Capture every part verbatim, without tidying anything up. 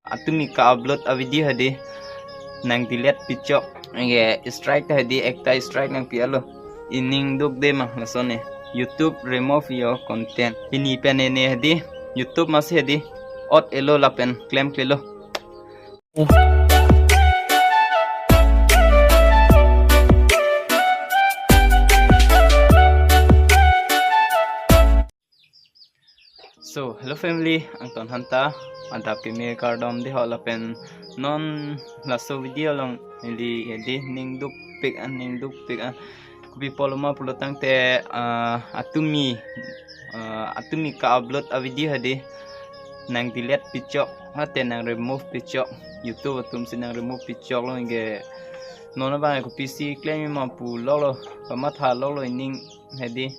Atumi ka-upload a-video hedi nang delete pichok. Anke strike ta hedi ekta strike nangpi-etlo. Ining dukde ma lason ne. YouTube remove your content. Pini pen ne hedi YouTube masi hedi ot-elo lapen klemklelo. So, hello family, angton hanta, adap kimi kardom dei ho lapen non laso video along neli hedi ning dukpik an, ning dukpik an. Kopi apotlo ma pulo tangte, ah, atumi, ah, atumi ka-upload a-video hedi nang delete pichok, mate nang remove pichok, YouTube atumsi nang remove pichoklo, anke non abang kopisi klem ma pu loklo, pamatha loklo ining hedi.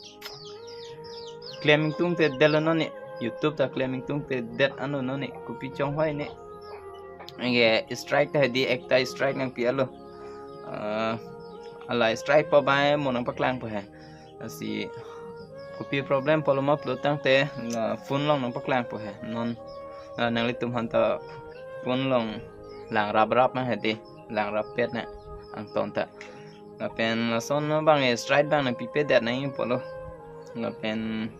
Klem ingtungtedetlo non ne. YouTube ta klem ingtungtedet ano non ne. Kopi chonghoi ne. Anke strike ta hedi ekta strike nangpi-etlo. Ah, hala strike pu abang mo nangpaklangpo he. Lasi kopi problem apotlo ma pulo tangte, ah, phone along nangpaklangpo he. Non, ah, nanglitum hanta phone along lang raprap ma hedi. Lang rappet na angton ta. Lapen lason abang strike abang nangpipedet nangji apotlo. Lapen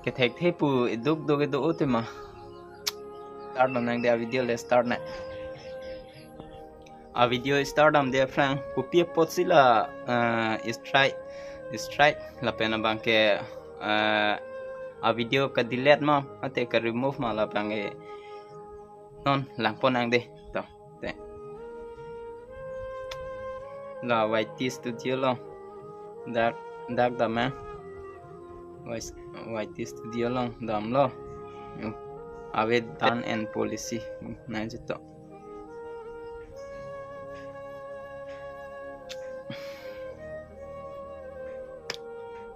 kethekthe pu iduk duk idu utema. Start nangde a-video le start na. A-video start damde aphrang kopi apotsi la, eh, strike, strike lapen abang ke, eh, a-video ka-delete ma, mate ka-remove ma labang ke non langpon nangde. To, te. La Y T Studio along. Dak, dak dam ma. Y-, Y T Studio along damlo. Yo. Ave done and policy. Nangji to.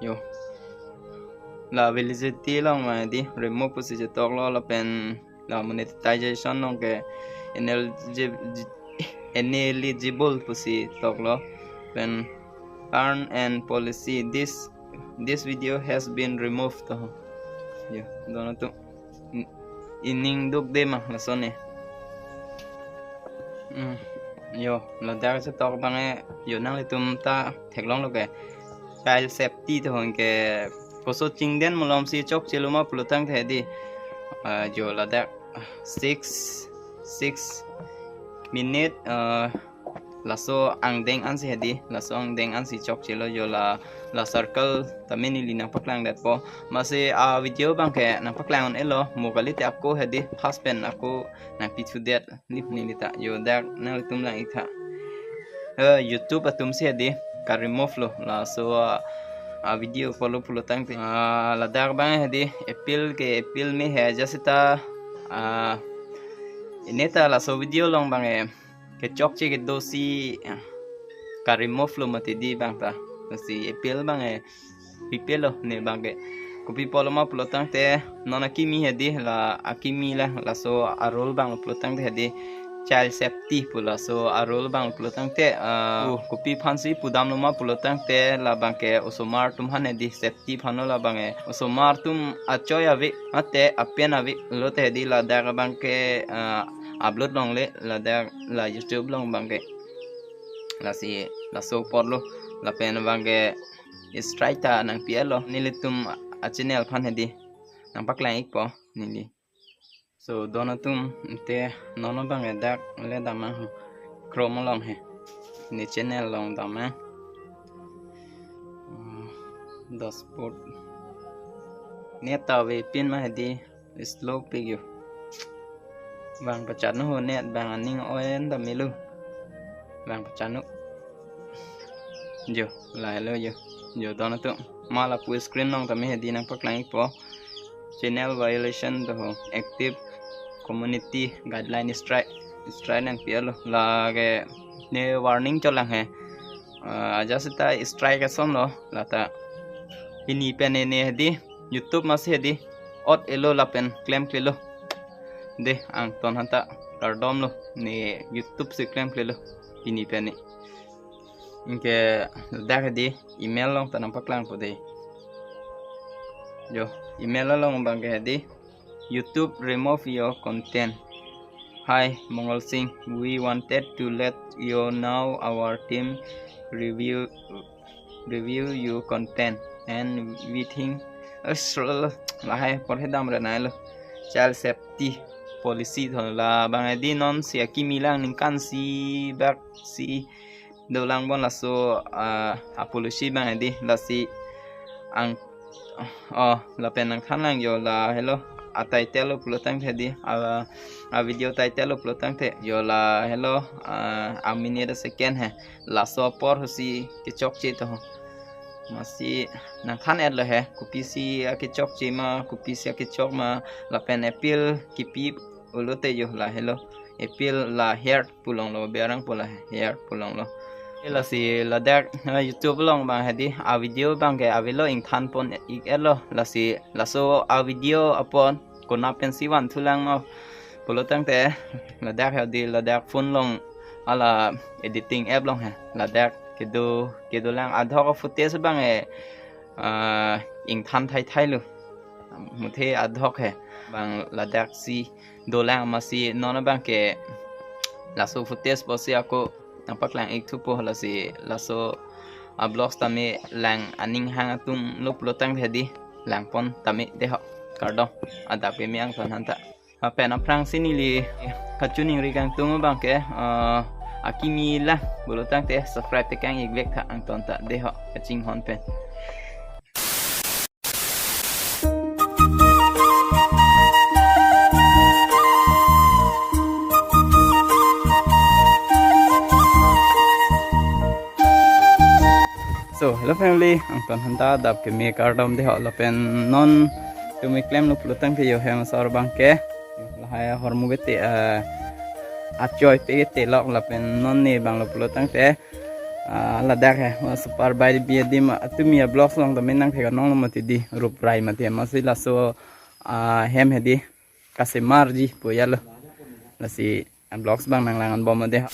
Yo. La validity along ma hedi remove pusi chetoklo lapen la monetization along ke ineligi-, ineligible pusi toklo. Pen turn and policy, this, this video has been removed to. Yo, dono tu. N-, ining dukde ma lason ne. Hmm. Yo, ladak chetok abang ke, yo nanglitum ta theklonglo ke. Child safety to, anke koso chingden malomsi chokchelo ma pulo tangte hedi. Ah, yo ladak six, six minute, ah, laso angdeng ansi hedi, laso angdeng ansi chokchelo, yo la, la circle tame neli nangpaklangdetpo. Masi a-video abang ke nangpaklang un-elo, mo kalite ako hedi, first pen ako nangpithudet, lip neli ta, yo dak nanglitum lang-ik tha. Eh, YouTube atumsi hedi, ka-remove lo, laso, ah, a-video apotlo pulo tangte. Ah, ladak abang hedi, appeal ke appeal me he, ajat seta, ah, ne ta laso video along abang ke, kechokche kedosi, ah, ka-remove lo mati di abang ta. Lasi appeal abang ke, pipelo ne abang ke. Kopi apotlo ma pulo tangte, non akimi hedi la akimi la, laso a-rule abang pulo tangte hedi. Child safety pu laso a-rule abang pulo tangte, ah, oh, kopi aphansi pudamlo ma pulo tangte, labang ke osomar atum aphan hedi safety aphanlo labang ke. Osomar atum achoi ave, mate apen ave, lote hedi ladak abang ke, ah, upload longle, ladak la YouTube along abang ke. Lasi, laso apotlo, lapen abang ke strike ta nangpi-etlo, nelitum a-channel aphan hedi. Nangpaklang-ikpo, neli. So, dono atum, te non abang ke dak le dam ma ho. Chrome along he. Ne channel along dam ma. Hmm, dashboard. Net ta avepin ma hedi slow pik yo. Bang pachat nu ho net bang aning o-en dam melu. Bang pachat nu. Yo, lahelo yo. Yo, dono atum. Ma lapu screen along tame hedi nangpaklang-ikpo. Channel violation to ho, active community guideline strike, strike nangpi-etlo. Lake ne warning cholang he. Ah, ajat seta strike asonlo, lata pini pen ne hedi, YouTube masi hedi, ot-elo lapen klemklelo. Dei, angton hanta, kardomlo, ne YouTube si klemklelo, pini pen ne. Anke dak hedi email along ta nangpaklangpo dei. Yo, email along abang ke hedi. YouTube remove your content. Hi, Mongol Singh. We wanted to let you know our team review review your content and we think, eh, srl, lahai porhe dam re nai lo. Child safety policy tho labang hedi non si akimi lang ningkan isi bak si dolang bon laso, ah, a policy bang hedi lasi ang, oh, lapen nangthan lang yo la helo a title lo pulo tangte hedi a, a video title lo pulo tangte yo la helo, ah, a minute a second he laso apor husi kechokche to ho. Masi nangthan et lo he kopisi akechokche ma kopisi akechok ma lapen appeal kipi pulote yo la helo appeal la heard pulong lo berang pula heard pulong lo. Lasi ladak, eh, YouTube along bang hedi a video bang ke avelo ingthan pon ik et lo lasi laso a video apon konat pensi van thulang no pulo tangte ladak hedi ladak phone along ala editing app along he ladak kedo kedo lang adhok footage bang e, ah, ingthan thai thai lo muthe adhok he bang ladak si dolang masi non bang ke laso footage pusi ako nangpaklang ik thupo lasi laso a vlogs tame lang aning hang atum lo pulo tangte hedi lang pon tame deho kardom adap keme angton hanta. Lapen aphrangsi neli kachiningri kangtung bang ke, eh, akimi lang pulo tangte subscribe tekang ik vek tha angton ta deho kachinghon pen. So, hello family, angton hanta adap keme kardom deho lapen non tumi klem lo pulo tangte yo hem asor bang ke lahai ahormu bete, eh, achoi pe ke telok lapen non ne bang lo pulo tangte, ah, ladak he, ma Super Bike Bidi adim atumi a vlogs along tame nangthek nong lo mati di rup rai mati masi laso, ah, hem hedi kasemarji pu ya lo. Lasi a vlogs bang nanglang an bom de.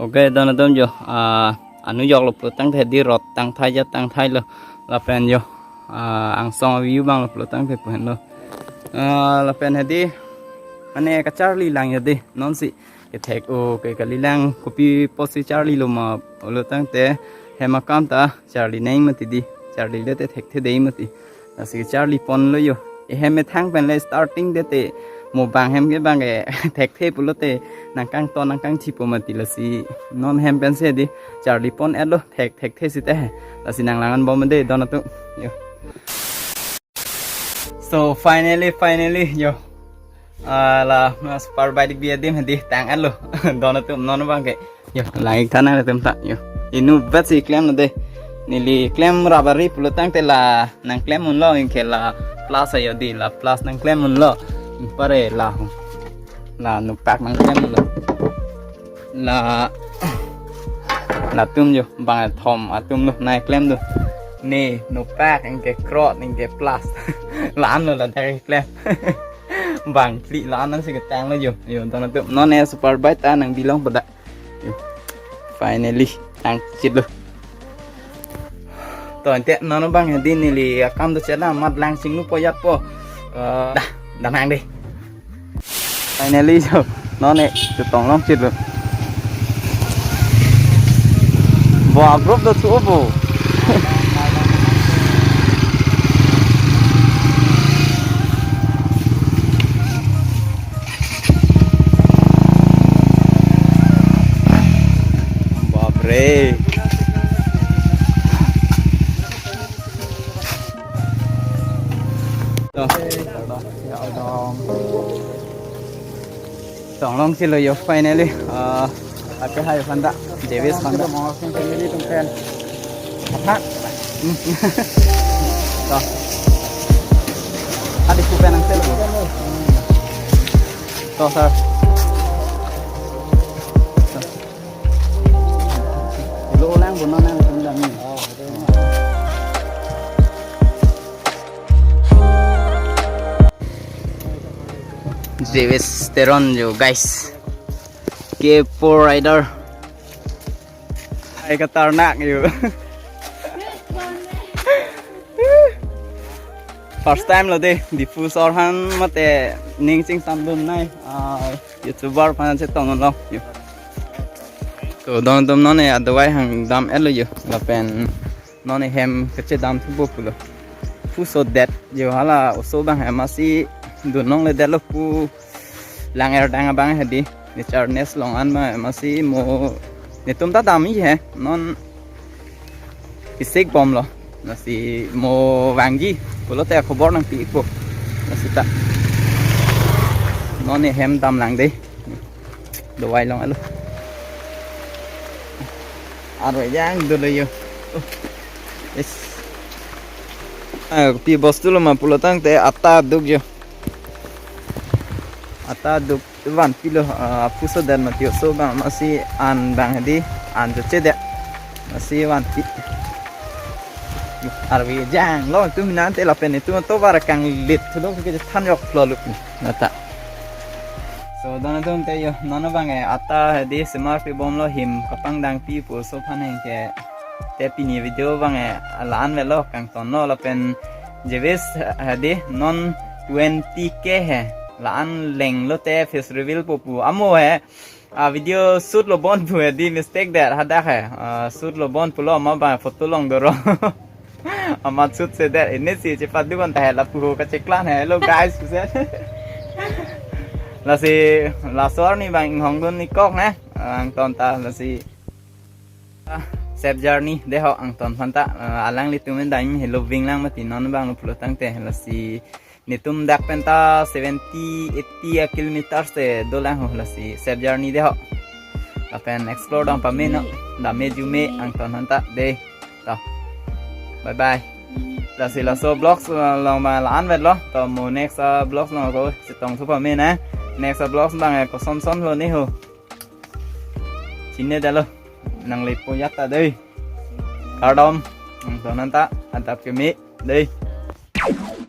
Okay, don atum jo, ah, anu jok lo pulo tangte hedi rot tangthai ja tangthai lo lapen jo, ah, angsong view bang lo pulo tangte pu henlo. Ah, lapen hedi mane kacharli lang ya de non si kethek o ke kali lang kopi pusi charli lo ma pulo tangte hem akam ta charli neng mati di charli le te thekthe dei mati. Lasi charli pon lo yo. E hem methang pen le starting de te mo bang hem ke bang ke thekthe pulote nangkangton nangkangthi po mati lasi non hem pensi di charli pon et lo thek thekthe si te he. Lasi nanglang an bom de don atum yo. So finally, finally yo. Ah, la, ma Super Bike Bidi adim hedi tang et lo. Don atum non bang ke. Yo, lang ik tha nang atum ta. Yo. Inutvet si klem lo de. Neli klem rubber ri pulo tangte la nangklem un lo anke la plus ayo di la plus nangklem un lo. Pare la ho. La nupak nangklem un lo. La latum yo bang thom atum lo nangklem do. Ne nupak anke krot anke plus. La-an lo ladak klem. Bang phli la-an si ketang lo yo. Yo, don atum non e Super Bike ta nang bilong pada. Yo. Finally, tangchit lo. To ante non bang hedi neli akam do chela mat lang sing nu po yat po. Eh, dah, dah nang deh. Finally jo, non e chetong longchit lo. Bo a group do thu bo. Bapre. Tong longchelo yo finally. Uh, ake hai phan ta. Jewish phan ta. Mo family tum pen. Apa? Hmm. To. Adi ku pen ang selo. To, sir. Lo lang bonan ang tum dami. Jewish Teron yo, guys. K four rider. Hai khatarnak yo. First time lo de, Diphu sor han mate ning chingsam dun nai. Ah, YouTuber phan chetong lo yo. To don dum non e adawai hang dam-et lo yo. Lapen non e hem kachedam thupo pulo. Phu sodet yo, hala oso abang hem asi dun longle det lo pu lang er dang abang hedi. Nature nest along an abang hem asi mo netum ta dam-i he. Non isik bomlo. Lasi mo vangji pulote khobor nangpi-ikpo. Lasi ta. Non e hem dam lang de. Dawai long alo. Aro yang dolo yo. Oh. Yes. Ah, pi bostu lo ma pulo tangte atta duk yo. Atta duk vanpilo, ah, phu sodet mati oso abang masi an abang hedi an choche det. Masi vanpi. Arve janglo, itum nante lapen itum tovar kanglit thulo ke than yok lo lup ni. Nata. So, don atum te yo, non abang e atta hedi semar pi bomlo, him kapangdangpi pu oso aphan heng ke. Te pini video abang e la-an avelo, kangton lo lapen Jewish hedi non twenty K he. La-an leng lote face reveal po pu. Amo he. Ah, video shoot lo bon pu hedi, mistake det hadak he. Ah, shoot lo bon pulo, amat abang photo long doro. Amat shoot se det, ini si chepaduk-an ta he, lapu ho kacheklang he. Hello guys, pusi. Lasi laso arni abang inghong dun-ikok ne. Angton ta lasi. Ah, safe journey de ho angton aphan ta. Ah, alanglitum en dam helo ving lang mati, non abang lo pulo tangte lasi netum dak pen ta seventy, eighty a kilometers te dolang ho, lasi safe journey de ho. Lapen explore dam pame non, dam me ju me angton aphan ta de. To. Bye bye. Lasi laso vlogs, uh, along abang la-an avelo. To mo next, uh, vlogs along ako chetong thu pame ne. Next, uh, vlogs abang, eh, koson son lo ne ho. Chini det lo. Nanglepo ya ta dei. Kardom. Angton aphan ta adap keme dei.